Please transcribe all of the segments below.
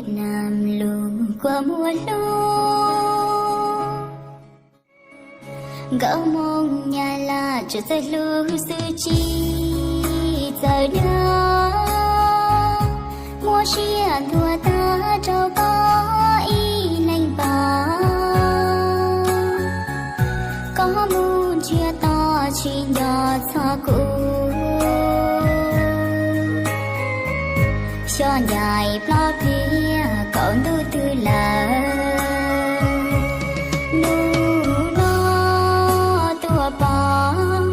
Nam lug kua muag hlub, nkauj Hmoob Nyab Laj tsuas txawj hlub xwb tsis txawj dag, muab siab ntuag tag rau koj ib leeg pab. Koj mus nrhiav tod tsis nco txog kuv, xyov ncaim ploj pliag kaum ntuj twg lawm. Hnub no tuaj pom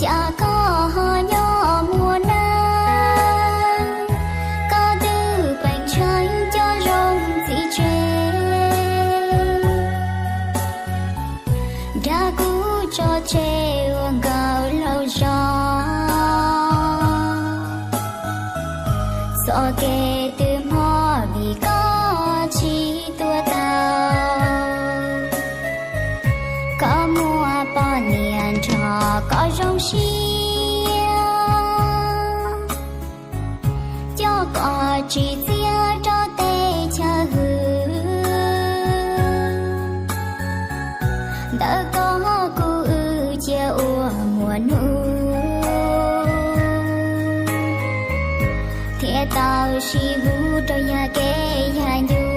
cas koj ho nyob muaj neeg, koj twb peem ntshai cov zoo txiv tseg, dag kuv tso tseg ua nkauj laug zog. Txoj kev twb hmo vim koj tsis tuaj tau, koj muaj poj niam nrog koj zoo siab, coj koj tsim txiaj rau teb chaws hwm. Ntawm koj kuv wb cia ua muaj hnub, thiaj tau sib hlub rau yam kev yam ncua.